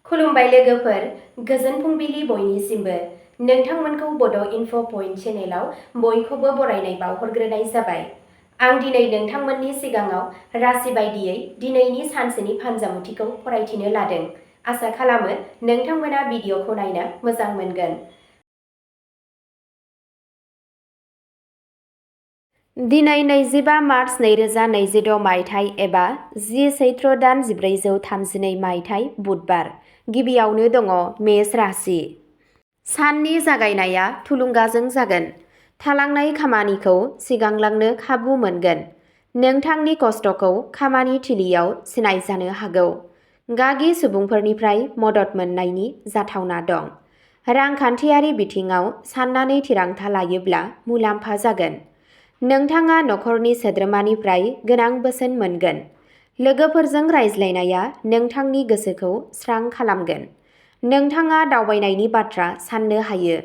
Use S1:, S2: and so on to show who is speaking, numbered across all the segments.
S1: खुलुमबाय लोगोफोर, गोजोन फुंबिलि बयनिसिमबो। नोंथांमोनखौ बड' इनफ' पइन्ट चेनेलाव बयखौबो बरायनाय बावहरग्रोनाय जाबाय। आं दिनै नोंथांमोननि सिगाङाव राशि बायदियै दिनैनि सानसेनि फानजामुथिखौ फरायथिनो लादों। आसा खालामो नोंथांमोना भिडिअखौ नायनो मोजां मोनगोन। दिनै 25 मार्च 2026 मायथाइ एबा 10 चैत्र दान 1432 मायथाइ बुधबार। गिबियावनो दङ मेष राशि। साननि जागायनाया थुलुंगाजों जागोन। थालांनाय खामानिखौ सिगांलांनो खाबु मोनगोन। नोंथांनि खस्थ'खौ खामानि थिलियाव सिनायजानो हागौ। गागि सुबुंफोरनिफ्राय मदद मोननायनि जाथावना दं। रांखान्थियारि बिथिङाव साननानै थिरांथा लायोब्ला मुलाम्फा जागोन। नोंथाङा नखरनि सोद्रोमानिफ्राय गोनां बोसोन मोनगोन। लोगोफोरजों रायज्लायनाया नोंथांनि गोसोखौ स्रां खालामगोन। नोंथाङा दावबायनायनि बाथ्रा साननो हायो।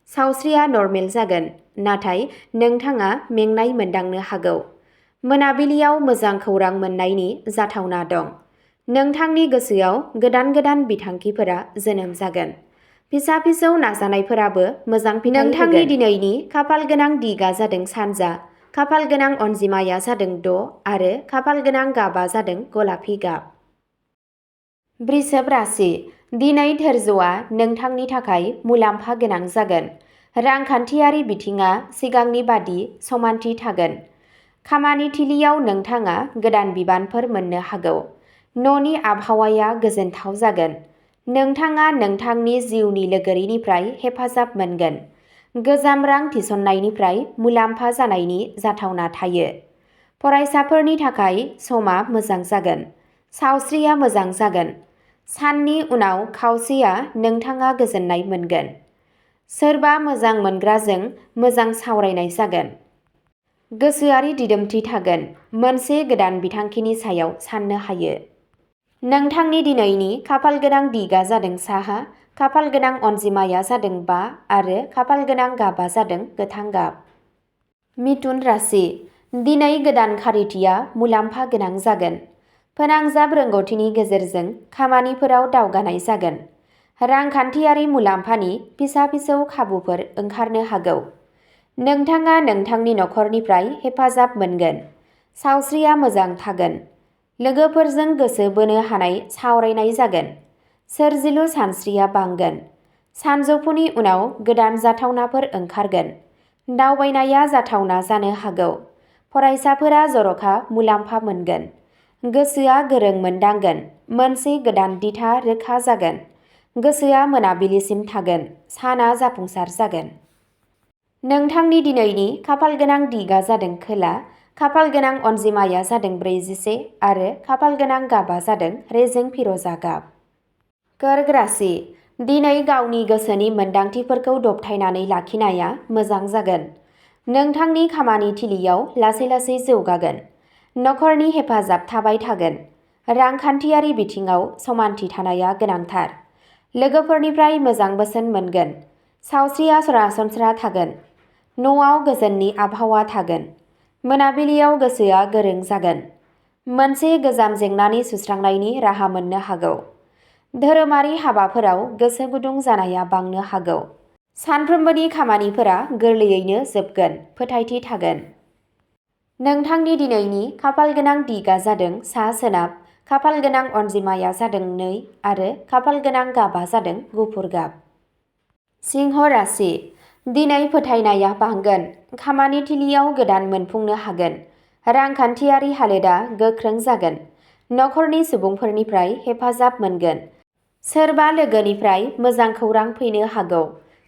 S1: सावस्रिया नर्मेल जागोन, नाथाय नोंथाङा मेंनाय मोनदांनो हागौ। मोनाबिलियाव मोजां खौरां मोननायनि जाथावना दं। नोंथांनि गोसोआव गोदान बिथांखिफोरा जोनोम जागोन। फिसा-फिसौ नाजानायफोराबो मोजां फिथाइ होगोन। नोंथांनि दिनैनि खाफाल गोनां दिगा जादों सानजा। खाफाल गोनां अनजिमाया जादों 6 आरो खाफाल गोनां गाबआ जादों गलापि गाब। वृषभ राशि। दिनै धैर्यआ नोंथांनि थाखाय मुलाम्फा गोनां जागोन। रांखान्थियारि बिथिङा सिगांनि बादि समानथि थागोन। खामानि थिलियाव नोंथाङा गोदान बिबानफोर मोननो हागौ। न'नि आबहावाया गोजोनथाव जागोन। नोंथाङा नोंथांनि जिउनि लोगोरिनिफ्राय हेफाजाब मोनगोन। गोजाम रां थिसननायनिफ्राय मुलाम्फा जानायनि जाथावना थायो। फरायसाफोरनि थाखाय समा मोजां जागोन। सावस्रिया मोजां जागोन। साननि उनाव खावसेया नोंथाङा गोजोननाय मोनगोन। सोरबा मोजां मोनग्राजों मोजां सावरायनाय जागोन। गोसोआरि दिदोमथि थागोन। मोनसे गोदान बिथांखिनि सायाव साननो हायो। नोंथांनि दिनैनि खाफाल गोनां दिगा जादों साहा। खाफाल गोनां अनजिमाया जादों 5 आरो खाफाल गोनां गाबआ जादों गोथां गाब। मिथुन राशि। दिनै गोदान खारिथिया मुलाम्फा गोनां जागोन। फोनांजाब रोंग'थिनि गेजेरजों खामानिफोराव दावगानाय जागोन। रांखान्थियारि मुलाम्फानि फिसा-फिसौ खाबुफोर ओंखारनो हागौ। नोंथाङा नोंथांनि नखरनिफ्राय हेफाजाब मोनगोन। सावस्रिया मोजां थागोन। लोगोफोरजों गोसो बोनो हानाय सावरायनाय जागोन। सोरजिलु सानस्रिया बांगोन। सानजौफुनि उनाव गोदान जाथावनाफोर ओंखारगोन। दावबायनाया जाथावना जानो हागौ। फरायसाफोरा जर'खा मुलाम्फा मोनगोन। गोसोआ गोरों मोनदांगोन। मोनसे गोदान दिथा रोखा जागोन। गोसोआ मोनाबिलिसिम थागोन। साना जाफुंसार जागोन। नोंथांनि दिनैनि खाफाल गोनां दिगा जादों खोला। खाफाल गोनां अनजिमाया जादों 41 आरो खाफाल गोनां गाबआ जादों रेजें फिरोजा गाब। कर्क राशि। दिनै गावनि गोसोनि मोनदांथिफोरखौ दबथायनानै लाखिनाया मोजां जागोन। नोंथांनि खामानि थिलियाव लासै जौगागोन। नखरनि हेफाजाब थाबाय थागोन। रांखान्थियारि बिथिङाव समानथि थानाया गोनांथार। लोगोफोरनिफ्राय मोजां बोसोन मोनगोन। सावस्रिया सरासनस्रा थागोन। न'आव गोजोननि आबहावा थागोन। मोनाबिलियाव गोसोआ गोरों जागोन। मोनसे गोजाम जेंनानि सुस्रांनायनि राहा मोननो हागौ। धोरोमारि हाबाफोराव गोसो गुदुं जानाया बांनो हागौ। सानफ्रोमबोनि खामानिफोरा गोरलैयैनो जोबगोन। फोथायथि थागोन। नोंथांनि दिनैनि खाफाल गोनां दिगा जादों सा-सोनाब। खाफाल गोनां अनजिमाया जादों 2 आरो खाफाल गोनां गाबआ जादों गुफुर गाब। सिंह राशि। दिनै फोथायनाया बांगोन। खामानि थिलियाव गोदान मोनफुंनो हागोन। रांखान्थियारि हालोदा गोख्रों जागोन। नखरनि सुबुंफोरनिफ्राय हेफाजाब मोनगोन। सोरबा लोगोनिफ्राय मोजां खौरां फैनो हागौ।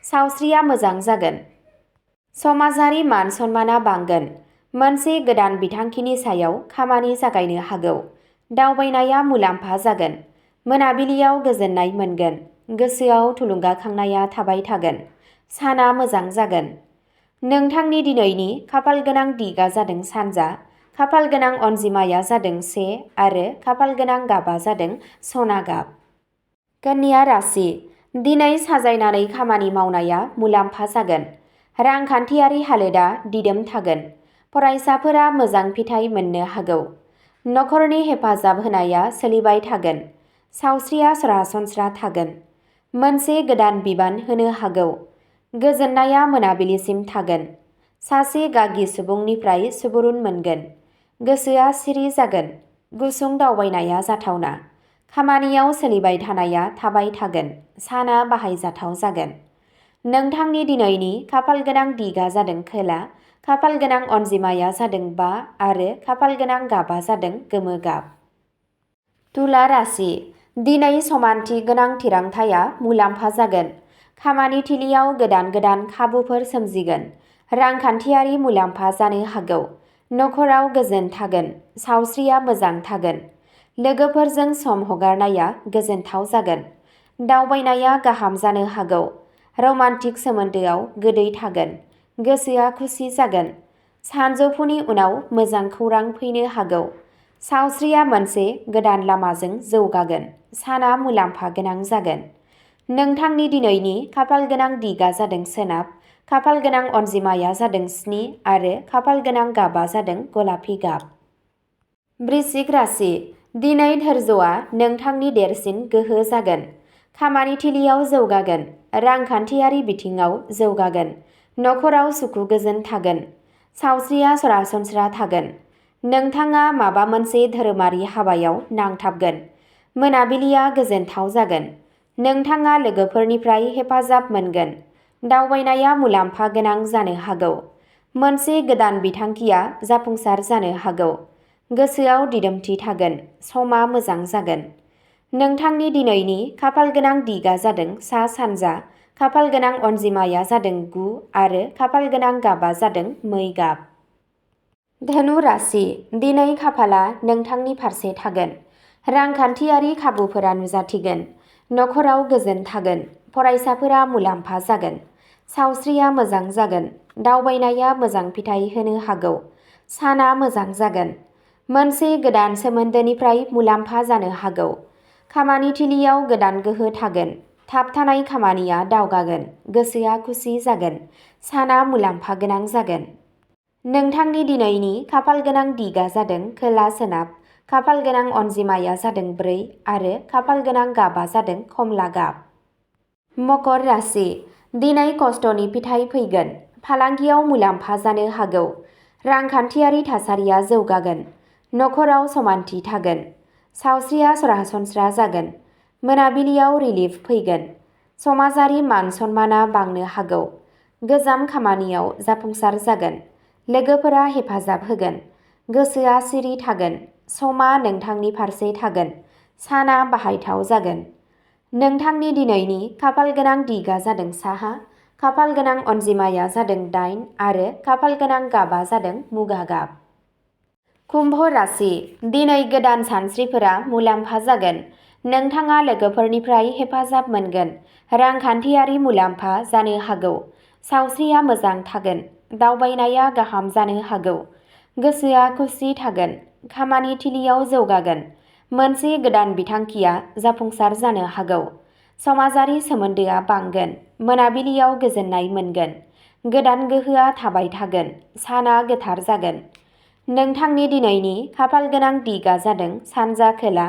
S1: सावस्रिया मोजां जागोन। समाजारि मान सन्माना बांगोन। मोनसे गोदान बिथांखिनि सायाव खामानि जागायनो हागौ। दावबायनाया मुलाम्फा जागोन। मोनाबिलियाव गोजोननाय मोनगोन। गोसोआव थुलुंगाखांनाया थाबाय थागोन। साना मोजां जागोन। नोंथांनि दिनैनि खाफाल गोनां दिगा जादों सानजा। खाफाल गोनां अनजिमाया जादों 1 आरो खाफाल गोनां गाबआ जादों सना गाब। कन्या राशि। दिनै साजायनानै खामानि मावनाया मुलाम्फा जागोन। रांखान्थियारि हालोदा दिदोम थागोन। फरायसाफोरा मोजां फिथाइ मोननो हागौ। नखरनि हेफाजाब होनाया सोलिबाय थागोन। सावस्रिया सरासनस्रा थागोन। मोनसे गोदान बिबान होनो हागौ। गोजोननाया मोनाबिलिसिम थागोन। सासे गागि सुबुंनिफ्राय सुबुरुन मोनगोन। गोसोआ सिरि जागोन। गुसुं दावबायनाया जाथावना। खामानियाव सोलिबाय थानाया थाबाय थागोन। साना बाहायजाथाव जागोन। नोंथांनि दिनैनि खाफालगोनां दिगा जादों खोला, खाफालगोनां अनजिमाया जादों 5 आरो खाफालगोनां गाबा जादों गोमो गाब। तुला राशि। दिनै समानथि गोनां थिरांथाया मुलाम्फा जागोन। खामानि थिलियाव गोदान खाबुफोर सोमजिगोन। रांखान्थियारि मुलाम्फा जानो हागौ। नखराव गोजोन थागोन। सावस्रिया मोजां थागोन। लोगोफोरजों सम हगारनाया गोजोनथाव जागोन। दावबायनाया गाहाम जानो हागौ। रमान्टिक सोमोन्दोआव गोदै थागोन। गोसोआ खुसि जागोन। सानजौफुनि उनाव मोजां खौरां फैनो हागौ। सावस्रिया मोनसे गोदान लामाजों जौगागोन। साना मुलाम्फा गोनां जागोन। नोंथांनि दिनैनि खाफालगोनां दिगा जादों सोनाब, खाफालगोनां अनजिमाया जादों 7 आरो खाफालगोनां गाबा जादों गलापि गाब। वृश्चिक राशि। दिनै धैर्यआ नोंथांनि देरसिन गोहो जागोन। खामानि थिलियाव जौगागोन। रांखान्थियारि बिथिङाव जौगागोन। नखराव सुखु गोजोन थागोन। सावस्रिया सरासनस्रा थागोन। नोंथाङा माबा मोनसे धोरोमारि हाबायाव नांथाबगोन। मोनाबिलिया गोजोनथाव जागोन। नोंथाङा लोगोफोरनिफ्राय हेफाजाब मोनगोन। दावबायनाया मुलाम्फा गोनां जानो हागौ। मोनसे गोदान बिथांखिया जाफुंसार जानो हागौ। गोसोआव दिदोमथि थागोन। समा मोजां जागोन। नोंथांनि दिनैनि खाफालगोनां दिगा जादों सा-सानजा, खाफालगोनां अनजिमाया जादों 9 आरो खाफालगोनां गाबा जादों मै गाब। धनु राशि। दिनै खाफाला नोंथांनि फारसे थागोन। रांखान्थियारि खाबुफोरा नुजाथिगोन। नखराव गोजोन थागोन। फरायसाफोरा मुलाम्फा जागोन। सावस्रिया मोजां जागोन। दावबायनाया मोजां फिथाय होनो हागौ। साना मोजां जागोन। मोनसे गोदान सोमोन्दोनिफ्राय मुलाम्फा जानो हागौ। खामानि थिलियाव गोदान गोहो थागोन। थाबथानाय खामानिया दावगागोन। गोसोआ खुसि जागोन। साना मुलाम्फा गोनां जागोन। नोंथांनि दिनैनि खाफालगोनां दिगा जादों खोला-सोनाब, खाफालगोनां अनजिमाया जादों 4 आरो खाफालगोनां गाबा जादों खमला गाब। मकर राशि। दिनै खस्थ'नि फिथाइ फैगोन। फालांगियाव मुलाम्फा जानो हागौ। रांखान्थियारि थासारिया जौगागोन। नखराव समानथि थागोन। सावस्रिया सरासनस्रा जागोन। मोनाबिलियाव रिलिफ फैगोन। समाजारि मान सन्माना बांनो हागौ। गोजाम खामानियाव जाफुंसार जागोन। लोगोफोरा हेफाजाब होगोन। गोसोआ सिरि थागोन। समा नोंथांनि फारसे थागोन। साना बाहायथाव जागोन। नोंथांनि दिनैनि खाफालगोनां दिगा जादों साहा, खाफालगोनां अनजिमाया जादों 8 आरो खाफालगोनां गाबा जादों मुगा गाब। कुम्भ राशि। दिनै गोदान सानस्रिफोरा मुलाम्फा जागोन। नोंथाङा लोगोफोरनिफ्राय हेफाजाब मोनगोन। रांखान्थियारि मुलाम्फा जानो हागौ। सावस्रिया मोजां थागोन। दावबायनाया गाहाम जानो हागौ। गोसोआ खुसि थागोन। खामानि थिलियाव जौगागोन। मोनसे गोदान बिथांखिया जाफुंसार जानो हागौ। समाजारि सोमोन्दोआ बांगोन। मोनाबिलियाव गोजोननाय मोनगोन। गोदान गोहोआ थाबाय थागोन। साना गोथार जागोन। नोंथांनि दिनैनि खाफालगोनां दिगा जादों सानजा खोला,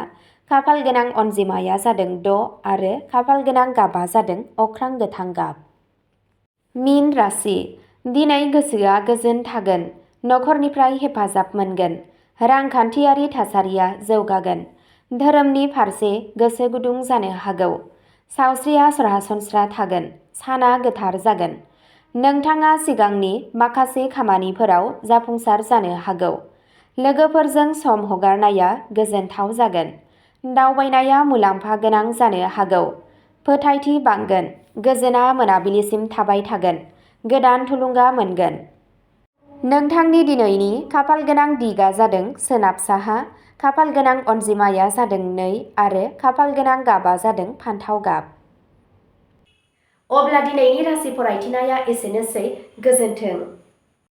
S1: खाफालगोनां अनजिमाया जादों 6 आरो खाफालगोनां गाबा जादों अख्रां गोथां गाब। मीन राशि। दिनै गोसोआ गोजोन थागोन। नखरनिफ्राय हेफाजाब मोनगोन। रांखान्थियारि थासारिया जौगागोन। धोरोमनि फारसे गोसो गुदुं जानो हागौ। सावस्रिया सरासनस्रा थागोन। साना गोथार जागोन। नोंथाङा सिगांनि माखासे खामानिफोराव जाफुंसार जानो हागौ। लोगोफोरजों सम हगारनाया गोजोनथाव जागोन। दावबायनाया मुलाम्फा गोनां जानो हागौ। फोथायथि बांगोन। गोजोना मोनाबिलिसिम थाबाय थागोन। गोदान थुलुंगा मोनगोन। नोंथांनि दिनैनि खाफालगोनां दिगा जादों सोनाब-साहा, खाफालगोनां अनजिमाया जादों 2 आरो खाफालगोनां गाबा जादों फान्थाव गाब। अब्ला दिनैनि राशि फरायथिनाया एसेनोसै। गोजोन्थों।